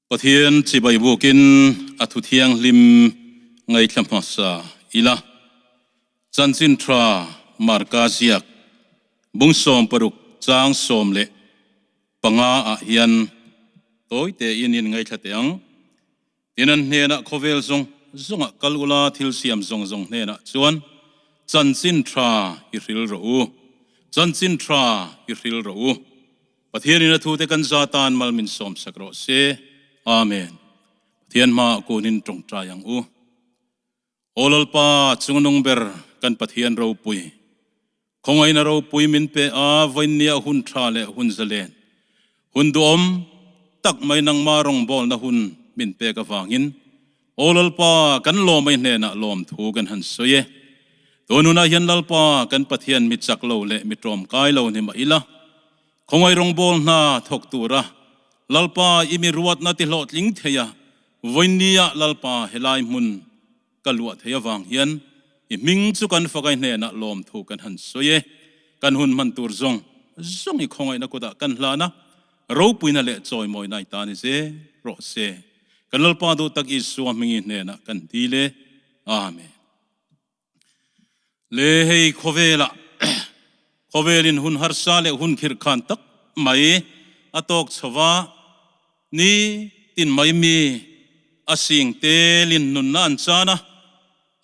Pathian chibai bukin a thu thianghlim ngaithla hmasa ila. Chanchin tha Marka ziak bung 60 chang 15 ah hian tawi tein in ngaithla teh ang. Tin an hnenah khawvel zawng zawngah kal ula thil siam zawng zawng hnenah chuan chanchin tha i hril rawh u. Chanchin tha i hril rawh u. Pathianin a thute kan za tan mal min sawmsak rawh se. Amen. Pathian hmaah kunin tawngtai ang u. Aw Lalpa, chungnung ber kan Pathian ropui, khawngaihna ropui min pe a, vawinia hun tha leh hun zalen, hun duhawm tak mai nangmah rawngbawlna hun min pek avangin, Aw Lalpa, kan lawmai hnenah lawmthu kan han sawi e. Tun hunah hian Lalpa, kan Pathian mi chak lo leh mi tlawmkai lo ni mah ila, khawngaih rawngbâwl hna thawk tura Lalpa i mi ruatna ti hlawhtling thei a, vawinia Lalpa helai hmun ka luah thei avang hian i hming chu kan fakai hnenah lawmthu kan han sawi e. Kan hun hman tur zawng zawng i khawngaihna kutah kan hlan a, Ropuina leh chawimawina i ta ni zel rawh se. Kan Lalpa duh tak Isua hmingi hnenah kan dil e. Amen. Le hei khawvelah khawvelin hun harsa leh hun khirh khan tak mai a tawk chho va, ni tin mai mi a sing telin nunna an chan a,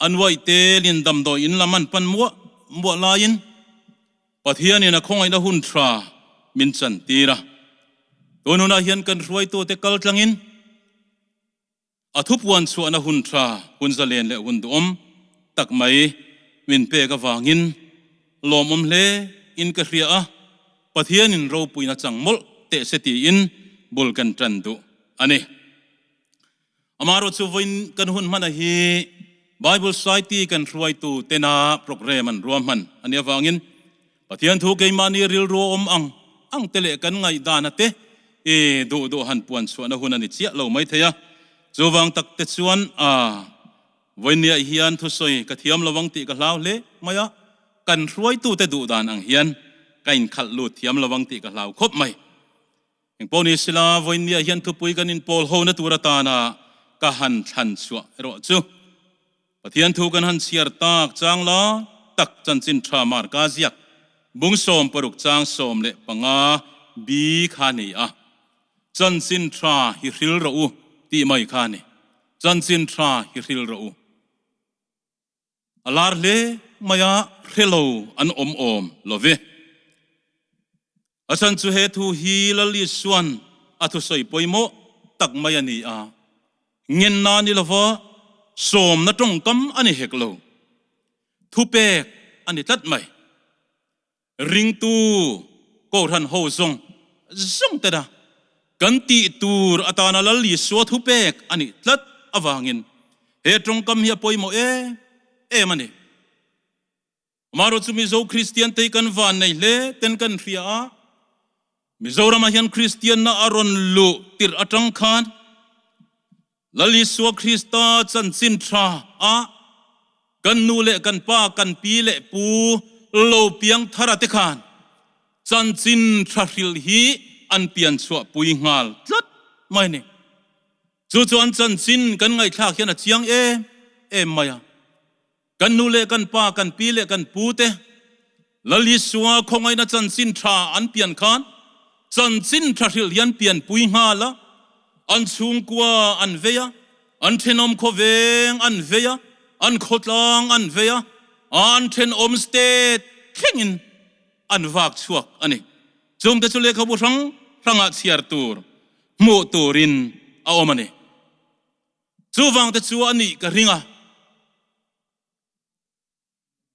an uaih telin damdawi in lam an pan muah muah laiin Pathianin a khawngaihna hun tha min chantir a, tun hunah hian kan hruaitute kal tlangin a thupuan chhuahna hun tha, hun zalen leh hun duhawm tak mai min pek avangin lawmawm hle in ka hria a, Pathianin ropuina chang mawlh teh se tiin bul kan tan duh a ni. Amaherawhchu vawiin kan hun hmana hi Bible Society kan hruaitu tena program an ruahman a nih avangin Pathian thu keimahni rilru a awm ang ang te leh kan ngaihdana te i duh duh han puan chhuahna hun a ni chiah lo mai thei a. Chuvang tak te chuan a vawiinniah hian thusawi ka thiam lo ang tih ka hlau hle mai a, kan hruaitute duh dan ang hian ka inkhalh lut thiam lo ang tih ka hlau khawp mai. Engpawh ni sila, vawiinniah hian thupui kan inpawl hona tur atana ka han thlan chhuah erawh chu Pathian thu kan han chhiar tak chang la tak chanchin tha Marka ziak bung 60 chang 15 bi kha ni a. Chanchin tha hi hril rawh u tih mai kha ni. Chanchin tha hi hril rawh u. A lar hle mai a, hre lo an awm awm lo ve. A chhan chu he thu hi Lal Isua'n a thusawi pawimawh tak mai a ni a, ngenna ni lova sawmna tawngkam a ni hek lo. Thupek a ni tlat mai. Ringtu Kohhran ho zawng zawng tena kan tih tur atana Lal Isua thupek a nih tlat avangin he tawngkam hi a pawimawh em em a ni. Amaherawhchu chu Mizo Kristian te hi kan van nei hle ten kan hria a, Mizoramah hian Kristianna a rawn luh tirh atang khan Lal Isua Krista chanchin tha a kan nu leh kan pa, kan pi leh pu lo piang thar a te khan chanchin tha hrilh hi an pian chhuah pui nghal tlat mai ni. Chu chuan chanchin kan ngaihthlak hian a chiang em em mai a. Kan nu leh kan pa, kan pi leh kan pu te Lal Isua khawngaihna chanchin tha an pian khan chanchin tha hrilh hian pianpui nghal a, an chhungkua an vei a, an thenawm khawveng an vei a, an khawtlang an vei a, an thenawm state thlengin an vak chhuak a ni. Chungte chu lehkhabu hrang hrangah chhiar tur, hmuh turin a awm a ni. Chuvang te chu a nih ka ring a.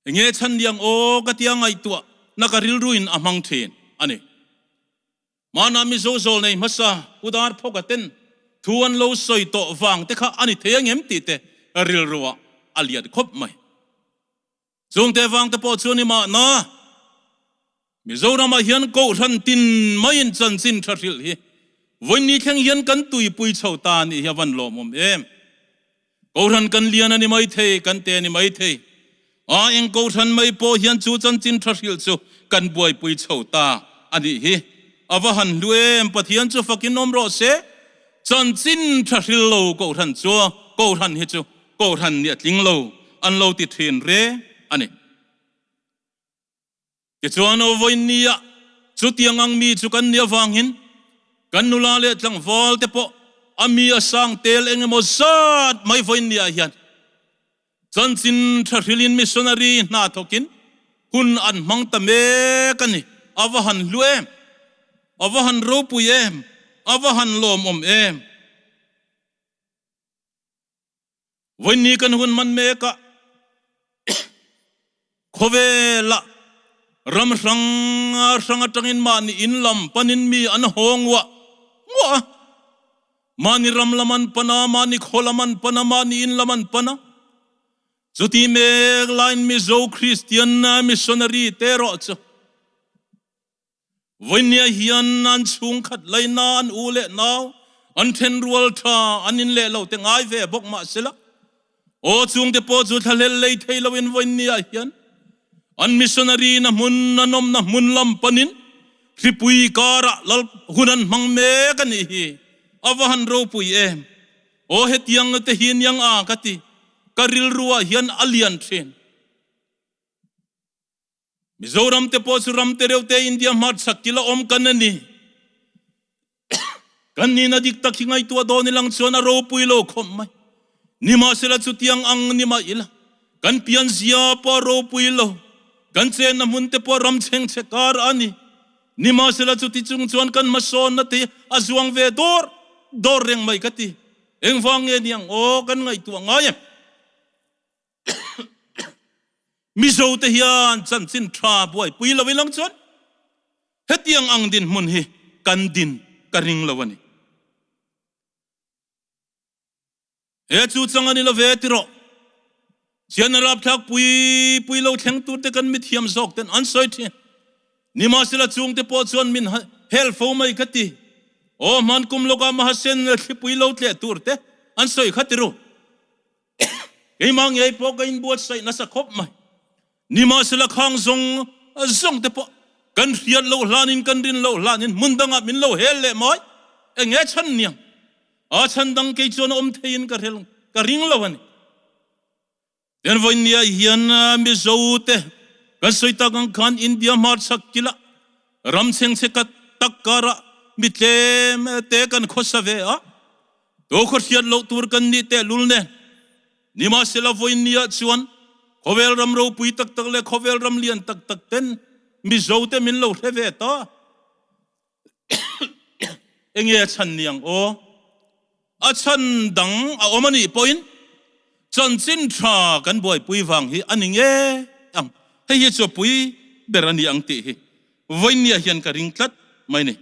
Enge chhan liang aw ka tia ngaihtuah na ka rilru in a hmang thin a ni. Mahna Mizo zawl nei hmasa Pu Dar Phawka ten thu an lo sawi tawh vang te kha a ni thei angem tih te rilru ah a lian khawp mai. Chungte vang te pawh chu a ni mahna Mizoramah hian Kohhran tin maiin chanchin tha hrilh hi vawiin thleng hian kan tuipui chho ta anih hi a van lawmawm em. Kohhran kan lian a ni maithei, kan te a ni maithei. A eng Kohhran mai pawh hian chu chanchin tha hrilh chu kan buaipui chho ta anih hi. A va han hlu em, Pathian chu fakin awm rawh se. Chanchin tha hril lo Kohhran chu Kohhran hi chu Kohhran nih a tling lo an lo ti thin reng a ni. Tichuan aw vawiinnia chutiang ang mi chu kan nih avangin kan nula leh tlangval te pawh a mi a sang tel eng emaw zat mai vawiinniah hian chanchin tha hrilhin missionary hna thawkin hun an hmang ta mek a ni. A va han hlu em! A va han ropui em! A va han lawmawm em! Vawiinni kan hun hman mekah khawvelah ram hrang hrang atangin mahni in lam panin mi an haw nguah nguah a. Mahni ram lam an pan a, mahni khaw lam an pan a, mahni in lam an pan a. Chuti mek laiin Mizo Kristian missionary te erawh chu Vawinia hian an chhungkhat laina an u leh nau, an thenrual tha, an in leh lo te ngai ve bawk mah sela, aw chungte pawh chu thlahlel lei thei loin vawinia hian an missionary na hmun, an awmna hmun lam panin hripui karah lal hun an hmang mek a nih hi. A va han ropui em! Aw hetiang te hi niang a ka ti, ka rilruah hian a lian thin. Mizoram te pawh chu ram te reuh te India hmarchhak kil a awm kan a ni. Kan nihna dik tak hi ngaihtuah dawn ilang chuan a ropui lo khawp mai. Nimahsela chutiang ang ni mah ila, kan pianzia pawh a ropui lo, kan chenna hmun te pawh ram chhengchhe kar a ni. Nimahsela chuti chung chuan kan hmasawnna te a zuang ve dawr dawr reng mai ka ti. Engvang nge niang aw kan ngaihtuah ngai em? Mizo te hian chanchin tha buaipui lo ilang chuan hetiang ang dinhmun hi kan din ka ring lo a ni. He chu chang a ni lo ve ti rawh. Chian a rapthlak pui pui lo thleng tur te kan mithiam zawk ten an sawi thin. Nimahsela chungte pawh chuan min hel fo mai ka ti. Aw hman kum lawkah Mahasen thlipui lo tleh tur te an sawi kha ti ru. Keimah ngei pawh ka inbuatsaih nasa khawp mai. Nimahsela khang zawng zawng te pawh kan hriat loh hlanin kan rin loh hlanin hmun dangah min lo hel leh mai. Eng nge chhan niang? A chhan dang kei chuan a awm theiin ka hrel ka ring lo a ni. Tin vawinia hian Mizo te kan sawi tak ang khan India hmarchhak kilah ram chhengchhe ka tak karah mi tlem te kan khawsa ve a. Tu khaw hriat loh tur kan nih tehlul nen, nimahsela vawinia chuan khawvel ram ropui tak tak leh khawvel ram lian tak tak ten Mizo te min lo hre ve ta. Enge a chhan ni ang aw? A chhan dang a awm a nih pawhin chanchin tha kan buaipui vang hi a ni nge ang. Hei hi chu a pui ber a ni ang tih hi vawinia hian ka ring tlat mai ni.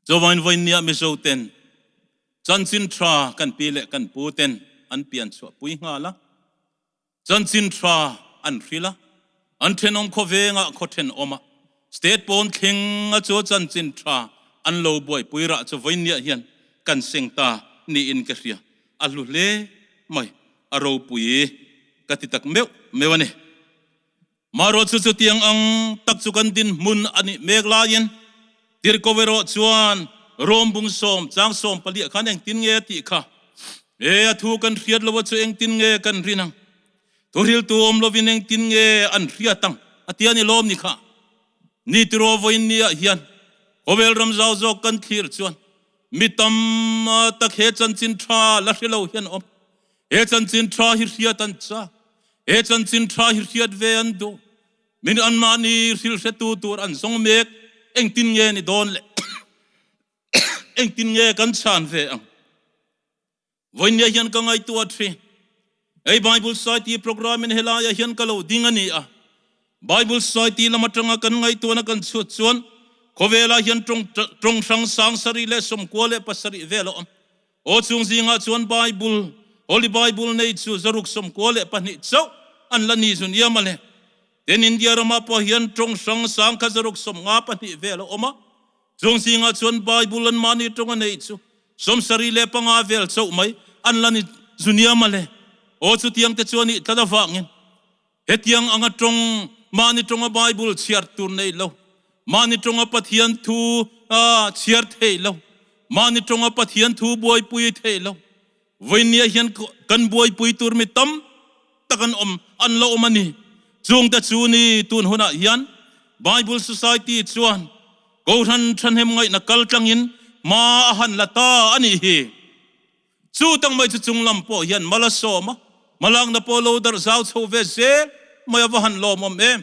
Chuvangin vawinia Mizo ten chanchin tha kan pi leh kan pu ten an pian chhuah pui nghal a, chanchin tha an hril a, an thenawm khawvengah khaw thenawm a, state pawn thleng a chu chanchin tha an lo buaipui rah chu vawinia hian kan seng ta niin ka hria. A hlu hle mai, a ropui ka ti tak meuh meuh a ni. Marawh chu chutiang ang tak chu kan dinhmun a nih mek laiin Tirhkoh erawh chuan Rom bung sawm chang sawm paliah khan engtin nge a tih kha? E, a thu kan hriat lo a chu engtin nge kan rin ang? Thuhriltu awm lovin engtin nge an hriat ang? A ti a ni lawm ni kha. Ni tiraw vawiin niah hian khawvel ram zau zawk kan thlir chuan mi tam tak he chanchin tha la hre lo hian awm. He chanchin tha hi hriat an chak. He chanchin tha hi hriat ve an duh. Min anmahni hrilhretu tur an zawng mek. Engtin nge ni dawn le? Engtin nge kan chhan ve ang? Vawinia hian ka ngaihtuah thin. Hei Bible Society program in helaiah hian ka lo ding a ni a. Bible Society lam atanga kan ngaihtuahna kan chhut chuan khawvelah hian tawng tawng hrang sang sarih leh 97 vel a awm. Aw chung zingah chuan Bible, Holy Bible nei chu 192 chauh an la ni zun iam a le. Tin India ramah pawh hian tawng hrang sang kha 152 vel a awm a. Chung zingah chuan Bible an mahni tawng a neih chu 75 vel chauh mai an la ni zun iam a le. Aw chutiang te chuan ih tlat avangin Hetiang anga tawng mahni tawnga Bible chhiar tur nei lo, mahni tawnga Pathian thu chhiar thei lo, mahni tawnga Pathian thu buaipui thei lo. Vawinia hian kan buaipui tur mi tam tak an awm, an la awm a ni. Chungte chu ni tun hunah hian Bible Society chuan Kohhran thahnem ngaihna kal tlangin hma a han la ta a nih hi. Chu tak mai chu chung lam pawh hian mal a sawm a, hmalakna pawh lo darh zau chho ve zel mai a va han lawmawm em.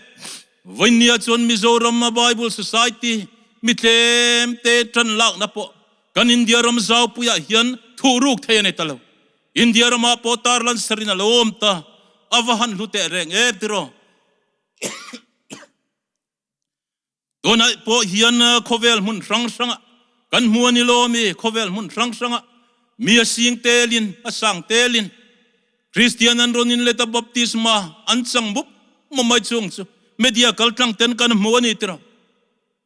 Vawinia chuan Mizoram a Bible Society mi tlem te tan lakna pawh kan India ram zaupuiah hian thuh ruk thei a ni ta lo. India ramah pawh tarlan sarin a lo awm ta, a va han hlu teh reng em tiraw? Tunah pawh hian khawvel hmun hrang hrangah kan hmu a ni lo ami? Khawvel hmun hrang hrangah mi a sing telin, a sang telin Kristian an rawn inlet a, baptisma an chang mup mup mai chung chu media kaltlang ten kan hmu a ni tiraw?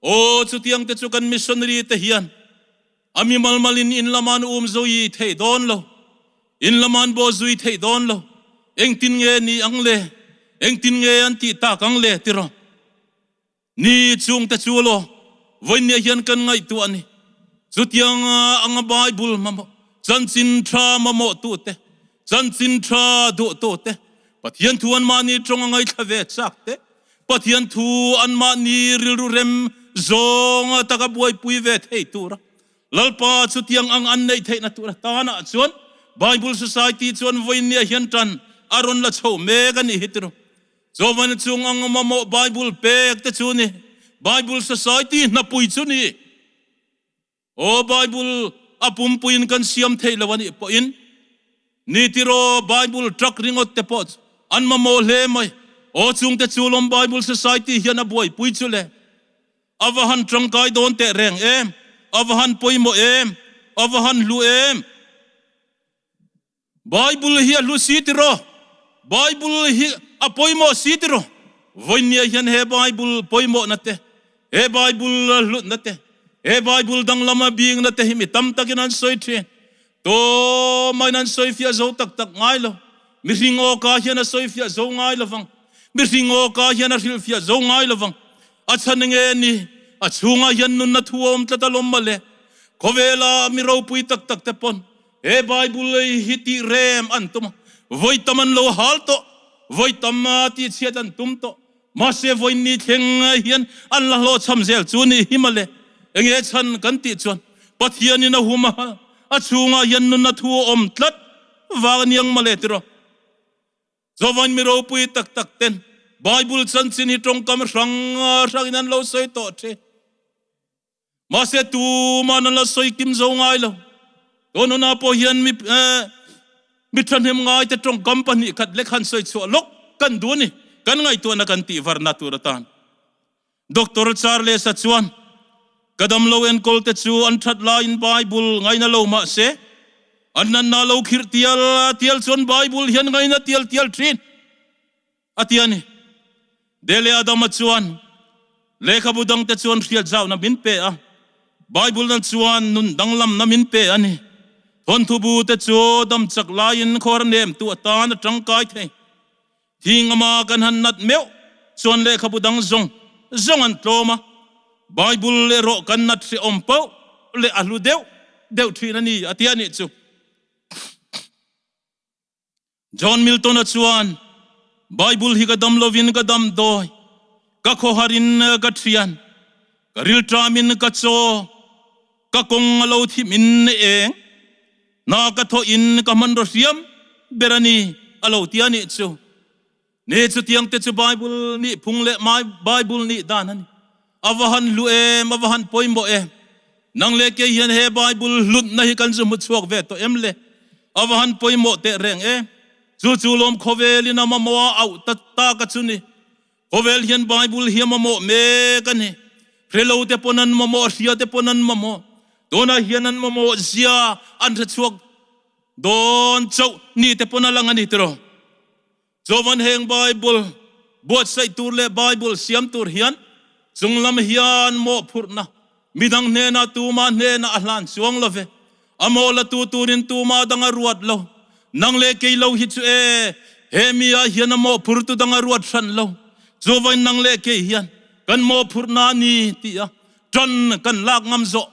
Aw, chutiang te chu kan missionary te hian a mi malmalin in lama an um zui thei dawn lo, in lama an bo zui thei dawn lo, engtin nge ni ang le, engtin nge an tih tak ang le tiraw? Ni chungte chu law vawinia hian kan ngaihtuah a ni. Chutiang anga Bible mamawh, chanchin tha mamawhtute, chanchin tha duhtute, Pathian thu anmahni tawng a ngaithla ve chak te, Pathian thu anmahni rilru rem zawnga taka buaipui ve thei tura Lalpa chutiang ang an neih theihna tur atanah chuan Bible Society chuan vawinia hian tan a rawn la chho mek a nih hi tiraw. Chawvan chung ang mamawh Bible pek te chu ni. Bible Society hnapui chu ni. Aw Bible a pumpuiin kan siam theih lo a nih pawhin ni tiraw Bible truck ringawt te pawh chu an mamawh hle mai. Aw chung te chu lawm Bible Society hian a buaipui chu le. A va han tangkai dawn teh reng em? A va han pawimawh em? A va han hlu em? Bible hi a hlu si tiraw? Bible hi a pawimawh si tiraw? Vawinia hian he Bible pawimawhna te, he Bible hlutna te, he Bible danglama bingna te hi mi tam takin an sawi thin. Tawmain an sawifiah zo tak tak ngai lo. Mihring awka hian a sawifiah zo ngai lovang. Mihring awka hian a hrilhfiah zo ngai lovang. A chhan nge ni? A chhungah hian nunna thu a awm tlat alawm mawle. Khawvela mi ropui tak tak te pawn He Bible hi tih rem an tum a, vawi tam an lo hal tawh, vawi tam tihchhiat an tum tawh. Mahse vawi ni thleng hian an la hlawhchham zel chu ni hi mawle. Enge chhan kan tih chuan Pathianin a hum a, a chhungah hian nunna thu a awm tlat vang aniang mawle tiraw. Chawvain mi ropui tak tak ten Bible chanchin hi tawngkam hrang hrangin an lo sawi tawh thin. Mahse tuman an la sawi kim zo ngai lo. Tawnuna pawh hian mi mi thahnem ngai te tawngkam 2 khat lek han sawi chhuah lawk kan duh a ni. Kan ngaihtuahna kan tih varna tur atan. Doctor Charles-a chuan, Ka damlo enkawl te chu an that laiin Bible ngaina lo mahse, an natna lo khirh tial tial chuan Bible hian ngaina tial tial thin. A ti a ni. Dele Adama chuan lehkhabu dangte chuan hriat zauna min pe a, Bible na chuan nun danglamna min pe a ni. Thawnthu bu te chu dam chak laiin khawr nemtu atan a tangkai thei. Thing ama kan han nat meuh chuan lehkhabu dang zawng zawng an tlawm a, Bible erawh kan nat hrehawm poh leh a hlu deuh deuh thin a ni, a ti a nih chu. John Milton-a chuan, Bible hi ka dam lovin ka dam dawi, ka khawharin ka thian, ka rilṭamin ka chaw, ka kawng a lo thimin eng, hna ka thawhin ka hmanraw hriam ber a ni, a lo ti a nih chu. Ni chutiang te chu Bible nih phung leh Bible nih dan a ni. A va han hlu em, a va han pawimawh em. Nang leh kei hian he Bible hlutna hi kan zu hmu chhuak ve tawh em le? A va han pawimawh teh reng em. Chu chu lawm khawvelin a mamawh a auh ta tak a chu ni. Khawvel hian Bible hi a mamawh mek a ni. Hrelo te pawn an mamawh, hria te pawn an mamawh. Tunah hian an mamawh zia an hre chhuak dawn chauh ni te pawn a lang a ni tiraw. Chuan heng Bible buatsaih tur leh Bible siam tur hian chunglam hian mawhphurhna midang hnenah tuma hnenah a hlan chuang lo ve. A mawh la tu turin tuma dang a ruat lo. Nang leh kei lo hi chu e, he mi ah hian a mawhphurtu dang a ruat hran lo. Chuvain nang leh kei hian kan mawhphurhna a ni tih a tan kan lak ngam zawh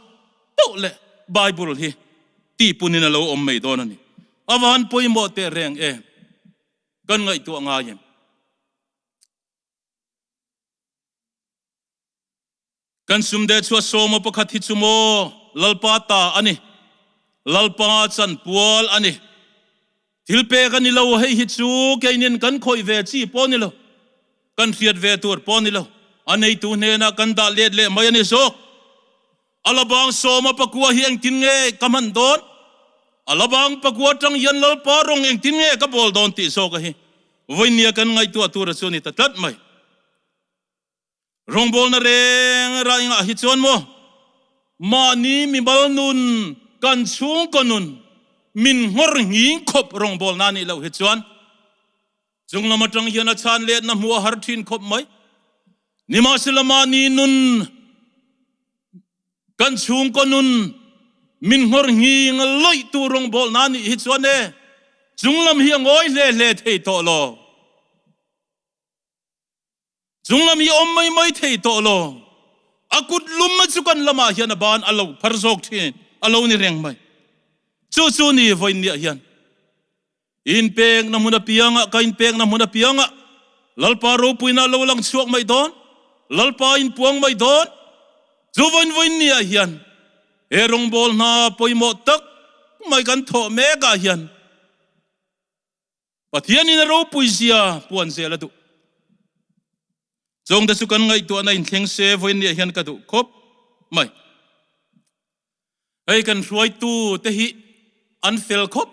deuh leh Bible hi tihpunin a lo awm mai dawn a ni. A van pawimawh teh reng em? Kan ngaihtuah ngai em? Kan sumdeh chhuah sawma pakhat hi chu maw Lalpa ta a ni, Lalpa chanpual a ni. Thil pek a ni lo, hei hi chu keinin kan khawih ve chi pawh ni lo, kan hriat ve tur pawh ni lo, a neitu hnenah kan dah let leh mai a ni zawk. A labang sawma pakua hi engtin nge ka hman dawn? A labang pakua atang hian Lalpa rawng engtin nge ka bawl dawn tih zawk a hi vawinia kan ngaihtuah tur a chu a ni ta tlat mai. Rawngbawlna reng raingah hi chuan maw mahni mimal nun, kan chhungkaw nun min nghawr nghing khawp rawngbawlna nih loh hi chuan chunglam atang hian a chhan letna hmuh a har thin khawp mai. Nimahsela mahni nun, kan chhungkaw nun min nghawr nghing lawihtu rawngbawlna nih hi chuan e chunglam hi a ngawi hle hle thei tawh lo. Chunglam hi awm mai mai thei tawh lo. A kut lum a chu kan lamah hian a ban a lo phar zawk thin a lo ni reng mai. Chu chu ni vawiinniah hian inpekna hmun apiangah ka inpekna hmun apiangah Lalpa ropuina lo lang chhuak mai dawn, Lalpa inpuang mai dawn. Chu vawiin vawiinniah hian he rawngbawl hna pawimawh tak mai kan thawh mekah hian Pathianin a ropui zia puan zel a duh. Chawngte chu kan ngaihtuahna inthleng se vawiinniah hian ka duh khawp mai. Hei kan hruaitu te hi an fel khawp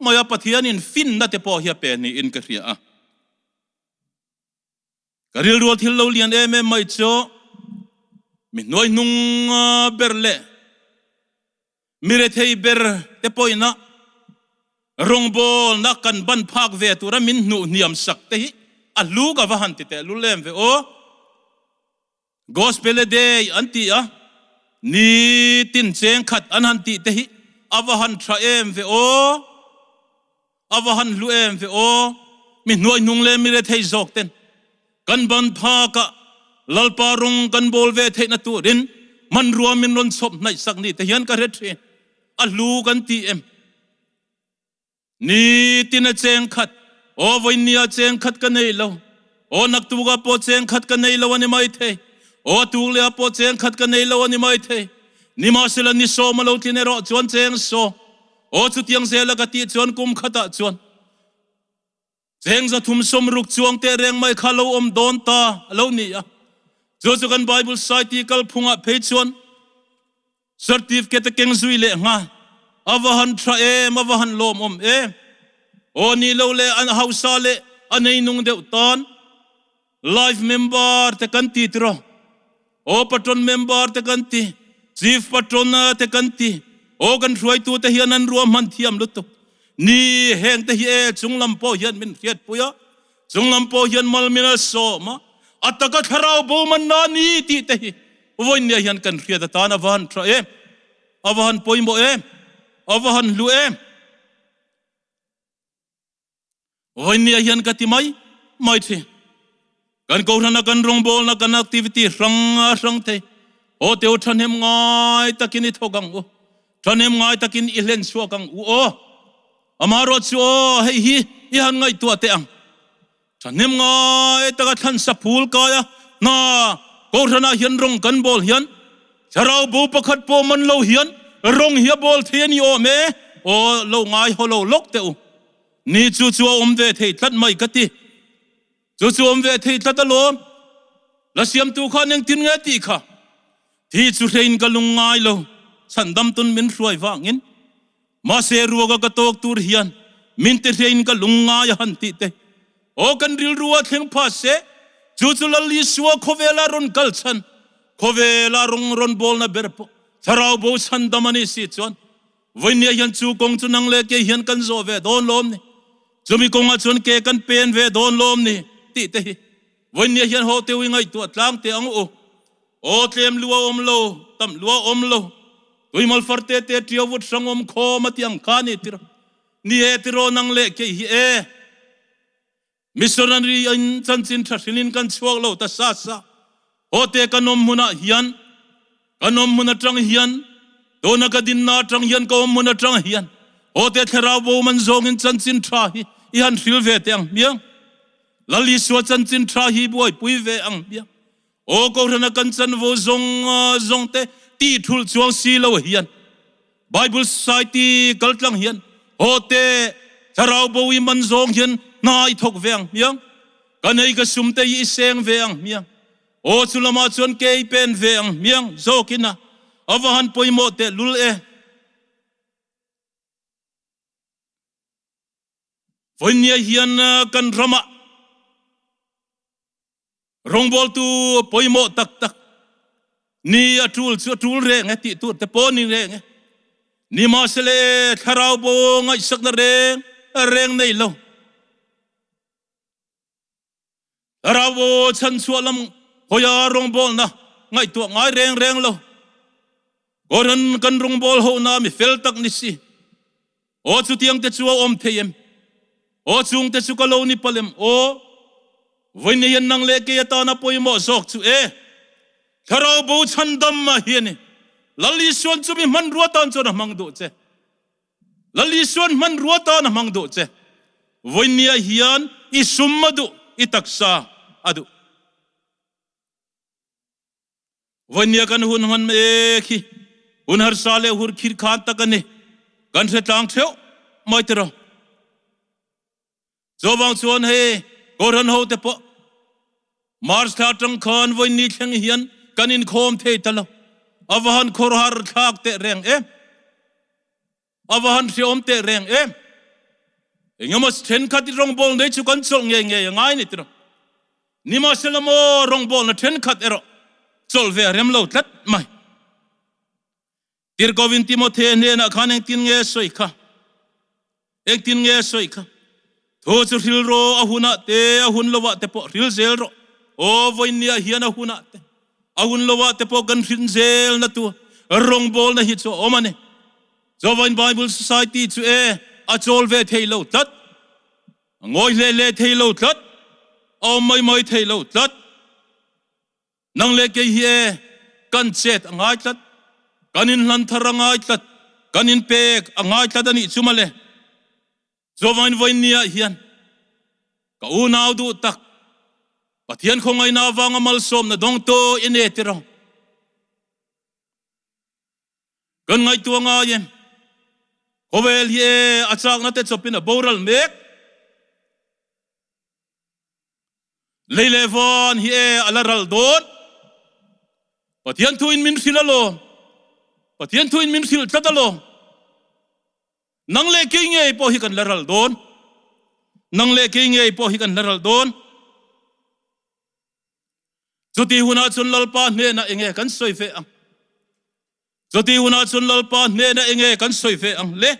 mai a, Pathianin finna te pawh hi a pe niin ka hria a. Ka rilrual thil lo lian em em mai chu mi hnuai hnung ber leh mi rethei ber te pawhina rawngbawlna kan ban phak ve tura min hnuh hniam sak te hi a hlu ka va han ti teh lul em ve aw. Gospel a day an ti a, nitin cheng khat an han tih te hi a va han tha em ve aw, a va han hlu em ve aw, mi hnuaihnung leh mi rethei zawk ten kan ban phak ah Lalpa rawng kan bawl ve theihna turin hmanrua min rawn chhawp hnaih sak ni te hian ka hre thin, a hlu kan ti em? Nitin a cheng khat, aw vawinia cheng khat ka nei lo, aw naktuka pawh cheng khat ka nei lo a ni mai thei, aw a tuk lehah pawh cheng khat ka nei lo a ni mai thei. Nimahsela ni sawm a lo tlin erawh chuan cheng saw, aw chutiang zela ka tih chuan kum khatah chuan Cheng 360 chuang teh reng mai kha lo awm dawn ta a lo ni a. Chu chu kan Bible Society kalphungah phei chuan certificate a keng zui leh nghal. A va han tha em, a va han lawmawm em. Aw ni lo leh an hausa leh a neinung deuh tan Life member te kan ti tiraw? Aw patron member te kan ti, chief patron te kan ti, aw kan hruaitu te hian an ruahman thiam lutuk. Ni heng te hi e chunglam pawh hian min hriatpui a, chunglam pawh hian mal min a sawm a, a taka thlarau bo manna ni tih te hi vawinia hian kan hriat atan a va han tha em, a va han pawimawh em, a va han hlu em. Vawinia hian ka ti mai mai thin. Kan kohhrana kan rawngbawlna kan activity hrang a hrang thei. Aw teu thahnem ngai takin i thawk ang u. Thahnem ngai takin i hlen chhuak ang u aw. Amaherawh chu aw hei hi i han ngaihtuah teh ang. Thahnem ngai taka thlansa phul kai a hna kohhranah hian rawng kan bawl hian thlarau bo pakhat pawh man lo hian rawng hi a bawl thei a ni awm e. Aw lo ngai haw lo lawk teh u. Ni chu chu a awm ve thei tlat mai ka ti. Chu chu awm ve thei tlat alawm. La siamtu khan engtin nge tih kha? Thi chu hrein ka lung ngai lo, chhandam tun min hruai vangin. Mahse ruaga ka tawk tur hian min ti hrein ka lung ngai a han tih te. Aw kan rilru a thleng pha se, chu chu Lal Isua khawvela rawn kal chhan, khawvela rawng rawn bawlna ber pawh thlarau bo chhandam a nih si chuan Vawinia hian chu kawng chu nang leh kei hian kan zawh ve dawn lawm ni? Chumi kawngah chuan ke kan pen ve dawn lawm ni? tih te hi vawinia hian haw teu i ngaihtuah tlang teh ang u. Aw tlem lu a awm lo, tam lu a awm lo, tuimal far te te ṭiau vut hrang awm khawm a ti ang kha ni tiraw? Ni e tiraw nang leh kei hi e. Missionary in chanchin tha hrilin kan chhuak lo ta sa sa. Haw te kan awm hmunah hian, kan awm hmun atang hian, tuna ka dinna atang hian ka awm hmun atang hian haw te thlarau bo man zawngin chanchin tha hi i han hril ve teh ang hmiang. Lal Isua chanchin tha hi buaipui ve ang hmiang. Aw Kohhrana kan chanvo zawng zawng te tih thulh chuang si lo hian Bible Society kaltlang hian haw te thlarau bo i man zawng hian hna i thawk ve ang hmiang. Ka nei ka sum te hi i seng ve ang hmiang. Aw chu lamah chuan ke i pen ve ang hmiang zawkin a a va han pawimawh teh lul e. Vawinia hian kan ramah Rawngbawltu pawimawh tak tak ni a tul chu a tul reng e tih tur te pawh ni reng e. Nimahsele thlarau bo ngaihsakna reng reng nei lo. Thlarau bo chhanchhuah lam hawia rawngbawlna ngaihtuah ngai reng reng lo. Koran kan rawngbâwl hohna mi fel tak ni si. Aw chutiang te chu a awm thei em? Aw chung te chu ka lo ni palh em? Aw, vawiin hian nang leh kei atana pawimawh zawk chu e. Thlarau bo chhandam a hi a ni. Lal Isuan chu mi hmanrua tan chuan a hmang duh che. Lal Isuan hmanrua tan a hmang duh che. Vawiin hian i sum a duh, i taksa a duh. Vawinia kan hun hman mek hi hun harsa leh hur khir khan tak a ni. Kan hre tlang theuh mai tiraw. Chuvang chuan hei Kohhran ho te pawh March thla atang khan vawiin ni thleng hian kan inkhawm thei ta lo. A va han khawr har thlak teh reng em. A va han hreawm teh reng em. Engemaw thenkhat i rawngbawlna nei chu kan chawlh ngei ngei a ngai ni tiraw. Nimahsela maw rawngbawlna thenkhat erawh chawlh ve a rem lo tlat mai. Tirhkohin Timothea hnenah khan engtin nge a sawi kha? Engtin nge a sawi kha? Thu chu hril rawh, a hunah te, a hun lovah te pawh hril zel rawh. Aw, vawiinniah hian a hunah te, a hun lovah te pawh kan hrin zelna tur rawngbawlna hi chu a awm a ni. Chuavain Bible Society chu e, a chawl ve thei lo tlat, a ngawi hle hle thei lo tlat, a awm mai mai thei lo tlat. Nang leh kei hi e, kan chet a ngai tlat, kan inhlan thar a ngai tlat, kan inpek a ngai tlat a nih chu mawle. Chuavain vawiinniah hian ka unau duh tak Pathian khawngaihna avanga malsawmna dawngtu i ne tirh ang. Kan ngaihtuah ngai em? Khawvel hi e a chakna te chawpin a boral mek. Lei leh van hi e a la ral dawn. Pathian thuin min hrilh alawm. Pathian thuin min hrilh tlat alawm. Nang leh kei ngei pawh hi kan la ral dawn. Nang leh kei ngei pawh hi kan la ral dawn. Chuti hunah chuan Lalpa hnenah enge kan sawi ve ang? Chuti hunah chuan Lalpa hnenah enge kan sawi ve ang le?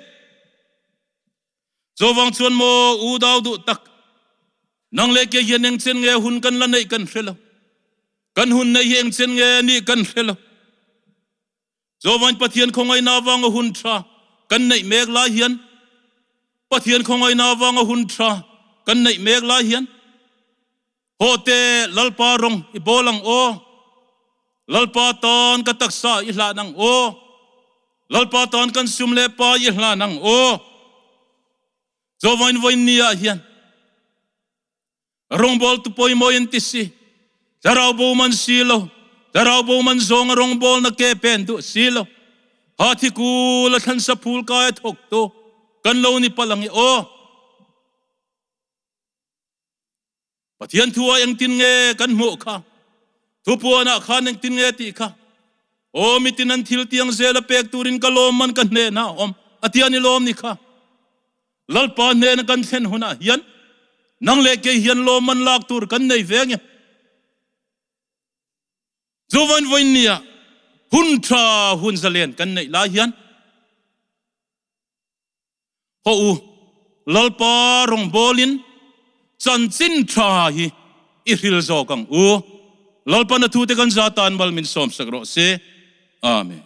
Chuvang chuan maw u dau duh tak, nang leh kei hian engchen nge hun kan la neih kan hre lo. Kan hun neih hi engchen nge nih kan hre lo. Chuvang Pathian khawngaihna avanga hun tha kan neih mek lai hian, Pathian khawngaihna avanga hun tha kan neih mek lai hian, Haw te Lalpa rawng i bawl ang aw, Lalpa tan ka taksa i hlan ang aw, Lalpa tan kan sum leh pa i hlan ang aw. Chawvain vawiin ni ah hian rawngbawltu pawimawh in ti si, thlarau bo man si lo, thlarau bo man zawng a rawngbawlna ke pen duh si lo, ha thi kul a thlansa phul kai a thawktu kan lo ni palh ang i aw. Pathian thu ah engtin nge kan hmuh kha? Thupuan ah khan engtin nge tih kha? Aw mitin an thil tiang zel a pek turin ka lawm man ka hnenah a awm a tia ni lawm ni kha? Lalpa hnena kan thlen hunah hian nang leh kei hian lawm man lak tur kan nei ve nge? Chuvain vawiin nia hun tha hun zalen kan neih lai hian Haw u, Lalpa rawngbawlin chanchin tha hi i hril zawk ang u. Lalpa na thute kan za tan mal min sawmsak rawh se. Amen.